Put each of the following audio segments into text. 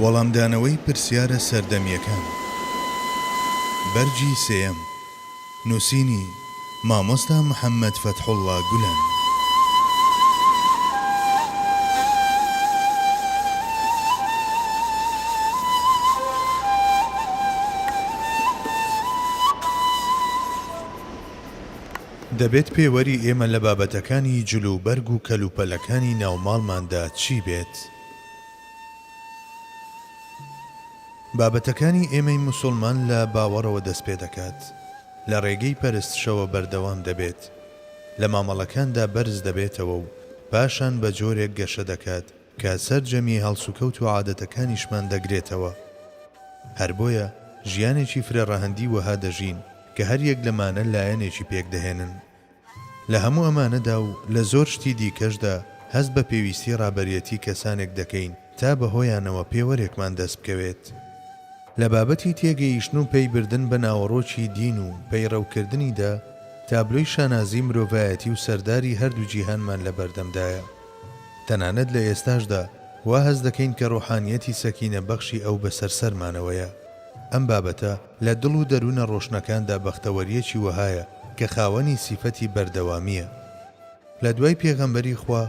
وەڵامدانەوەی پرسیارە سەردەمییەکان بەرگی سێیەم نووسینی، مامۆستا محەممەد فەتحوڵڵا گولەن. دەبێت پێوەری ئێمە لە بابەتەکانی جل و بەرگ و کەلوپەلەکانی ناوماڵماندا چی بێت؟ بابەتەکانی ئێمەی موسوڵمان لە باوەڕەوە دەست پێدەکات، لە ڕێگەی پەرستشەوە بەردەوام دەبێت، لە مامەڵەکاندا بەرز دەبێتەوە و پاشان بە جۆرێک گەشە دەکات کە سەرجەمی هەڵسوکەوت و عادەتەکانیشمان دەگرێتەوە. هەر بۆیە ژیانێکی فرە ڕەهەندی وەها دەژین کە هەر یەک لەمانە لایەنێکی پێکدەهێنن. لە هەموو ئەمانەدا و لە زۆر شتی دیکەشدا هەست بە پێویستی ڕابەریەتی کەسانێک دەکەین تا بە هۆیانەوە پێوەرێکمان دەست بکەوێت. لە بابەتی تێگەیشتن و پەی بردن بە ناوەڕۆکی دین و پەیڕەوکردنیدا تابلۆی شانازی مرۆڤایەتی و سەرداری هەردوو جیهانمان لە بەردەمدایە. تەنانەت لە ئێستاشدا وا هەست دەکەین کە ڕۆحانیەتی سەکینە بەخشی ئەو بەسەر سەرمانەوەیە. ئەم بابەتە لە دڵ و دەروونە ڕۆشنەکاندا بەختەوەرییەکی وەهایە کە خاوەنی سیفەتی بەردەوامییە. لە دوای پێغەمبەری خوا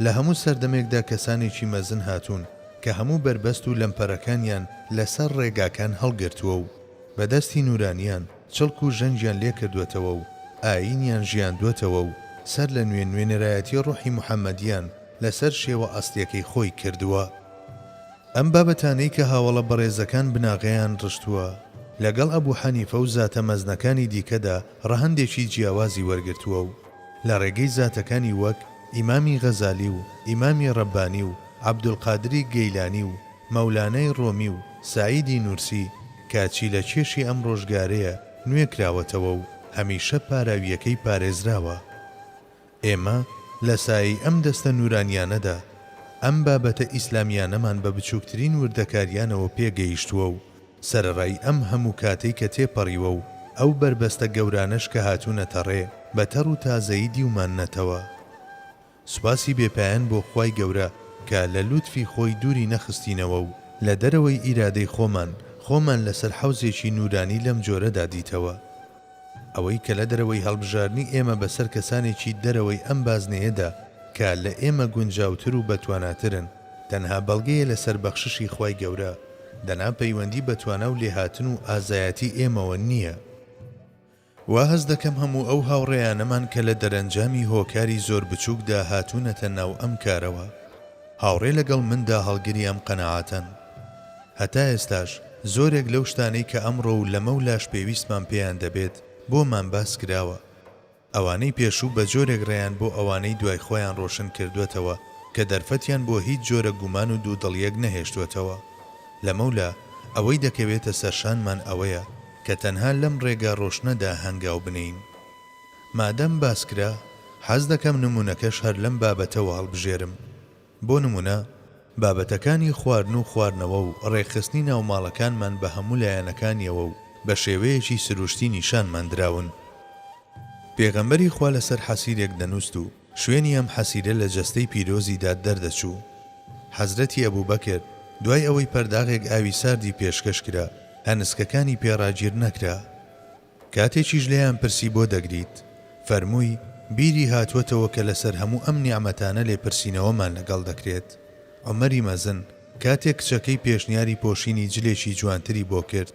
لە هەموو سەردەمێکدا کەسانێکی مەزن هاتوون کە هەموو بەربەست و لەمپەرەکانیان لە سەر ڕێگاکان هەڵگرتووە و بە دەستی نوورانیان چڵک و ژەنگیان لێ کردووەتەوە و ئایینیان ژیاندووەتەوە و سەر لە نوێ نوێنەرایەتی ڕۆحی محەممەدیان لە سەر شێوە ئەسڵیەکەی خۆی کردووە. ئەم بابەتانەی کە هاوەڵە بەڕێزەکان بناغەیان ڕشتووە، لەگەڵ ئەبو حەنیفە و زاتە مەزنەکانی دیکەدا ڕەهەندێکی جیاوازی وەرگرتووە و لە ڕێگەی زاتەکانی وەک ئیمامی غەزالی و ئیمامی ڕەبانی و عەبدولقادری گەیلانی و مەولانای ڕۆمی و سەعیدی نورسی کە چیلەکێشی ئەم ڕۆژگارەیە نوێ کراوەتەوە و هەمیشە پاراوییەکەی پارێزراوە. ئێمە لە سایەی ئەم دەستە نوورانیانەدا، ئەم بابەتە ئیسلامیانەمان بە بچووکترین وردەکاریانەوە پێ گەیشتووە و سەرەڕای ئەم هەموو کاتەی کە تێپەڕیوە و ئەو بەربەستە گەورانەش کە هاتوونەتە ڕێ، بە تەڕ و تازەیی دیوماننەتەوە. سوپاسی بێ پایان بۆ خوای گەورە کە لە لوتفی خۆی دووری نەخستینەوە و لە دەرەوەی ئیرادەی خۆمان، خۆمان لەسەر حەوزێکی نوورانی لەم جۆرەدا دیتەوە. ئەوەی کە لە دەرەوەی هەڵبژاردنی ئێمە بەسەر کەسانێکی دەرەوەی ئەم بازنەیەدا کە لە ئێمە گونجاوتر و بەتواناترن، تەنها بەڵگەیە لەسەر بەخششی خوای گەورە، دەنا پەیوەندی بە توانا و لێهاتن و ئازایەتی ئێمەوە نییە. وا هەست دەکەم هەموو ئەو هاوڕێیانەمان کە لە دەرەنجامی هۆکاری زۆر بچووکدا هاتوونەتە ناو ئەم کارەوە، هاوڕێ لەگەڵ مندا هەڵگری ئەم قەناعەتەن. هەتا ئێستاش زۆرێک لەو شتانەی کە ئەمڕۆ و لەمەولاش پێویستمان پێیان دەبێت بۆمان باس کراوە. ئەوانەی پێشوو بە جۆرێک ڕێیان بۆ ئەوانەی دوای خۆیان ڕۆشن کردووەتەوە کە دەرفەتیان بۆ هیچ جۆرە گومان و دوودڵییەک نەهێشتووەتەوە. لەمەولا ئەوەی دەکەوێتە سەرشانمان ئەوەیە کە تەنها لەم ڕێگا ڕۆشنەدا هەنگاو بنێین. مادام باس کرا، حەز دەکەم نموونەکەش هەر لەم بابەتەوە هەڵبژێرم. بۆ نموونە، بابەتەکانی خواردن و خواردنەوە و ڕێکخستنی ناوماڵەکانمان بە هەموو لایەنەکانیەوە و بە شێوەیەکی سروشتی نیشانمان دراون. پێغەمبەری خوا لەسەر حەسیرێک دەنووست و شوێنی ئەم حەسیرە لە جەستەی پیرۆزیدا دەردەچوو. حەزرەتی ئەبوبەکر دوای ئەوەی پەرداغێک ئاوی ساردی پێشکەش کرا، هەنسکەکانی پێ ڕاگیر نەکرا. کاتێکیش لێیان پرسی بۆ دەگریت؟ فەرمووی، بیری هاتووەتەوە کە لەسەر هەموو ئەم نیعمەتانە لێپرسینەوەمان لەگەڵ دەکرێت. عومەری مەزن کاتێک کچەکەی پێشنیاری پۆشینی جلێکی جوانتری بۆ کرد،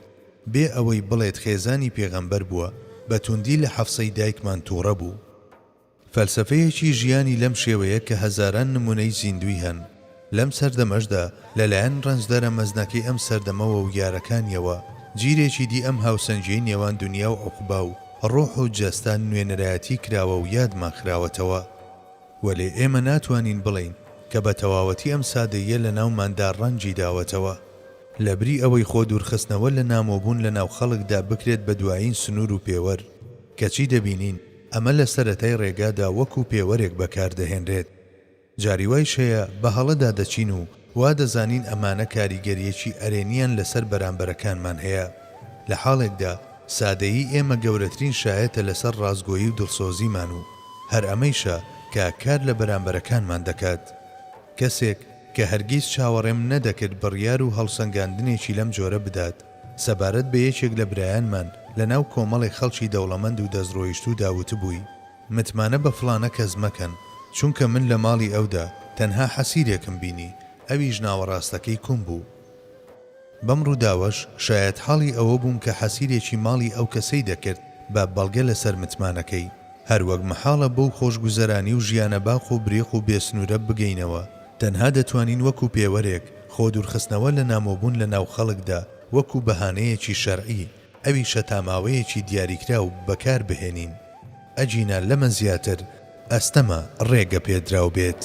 بێ ئەوەی بڵێت خێزانی پێغەمبەر بووە، بە توندی لە حەفسەی دایکمان تووڕە بوو. فەلسەفەیەکی ژیانی لەم شێوەیە کە هەزاران نموونەی زیندووی هەن، لەم سەردەمەشدا لەلایەن ڕەنجدەرە مەزنەکەی ئەم سەردەمەوە و یارەکانیەوە، جیرێکی دی ئەم هاوسەنگیەی نێوان دونیا و عوقبا و ڕۆح و جەستە نوێنەرایەتی کراوە و یادمان خراوەتەوە. وەلێ ئێمە ناتوانین بڵێین کە بە تەواوەتی ئەم سادەییە لە ناوماندا ڕەنگی داوەتەوە. لەبری ئەوەی خۆ دوورخستنەوە لە نامۆبوون لە ناو خەڵکدا بکرێت بە دوایین سنوور و پێوەر، کەچی دەبینین ئەمە لە سەرەتای ڕێگادا وەکو پێوەرێک بەکار دەهێنرێت. جاری وایش هەیە بە هەڵەدا دەچین و وا دەزانین ئەمانە کاریگەرییەکی ئەرێنییان لەسەر بەرامبەرەکانمان هەیە، لە حاڵێکدا سادەیی ئێمە گەورەترین شایەتە لەسەر ڕاستگۆیی و دڵسۆزیمان و هەر ئەمەیشە کە کار لە بەرامبەرەکانمان دەکات. کەسێک. کە هەرگیز چاوەڕێم نەدەکرد بڕیار و هەڵسەنگاندنێکی لەم جۆرە بدات سەبارەت بە یەکێک لە برایانمان لە ناو کۆمەڵێک خەڵکی دەوڵەمەند و دەستڕۆیشتوودا وتبووی، متمانە بە فڵانە کەس مەکەن، چونکە من لە ماڵی ئەودا تەنها حەسیرێکم بینی، ئەویش ناوەڕاستەکەی کون بوو. بەم ڕووداوەش شایەتحاڵی ئەوە بووم کە حەسیرێکی ماڵی ئەو کەسەی دەکرد بە بەڵگە لەسەر متمانەکەی. هەروەک مەحاڵە بەو خۆشگوزەرانی و ژیانە باق و بریق و بێسنوورە بگەینەوە، تەنها دەتوانین وەکو پێوەرێک، خۆدوورخستنەوە لە نامۆبوون لەناو خەڵکدا وەکو بەهانەیەکی شەرعی، ئەویشە تا ماوەیەکی دیاریکراو بەکار بهێنین. ئەگینا لەمە زیاتر ئەستەمە ڕێگە پێدراو بێت.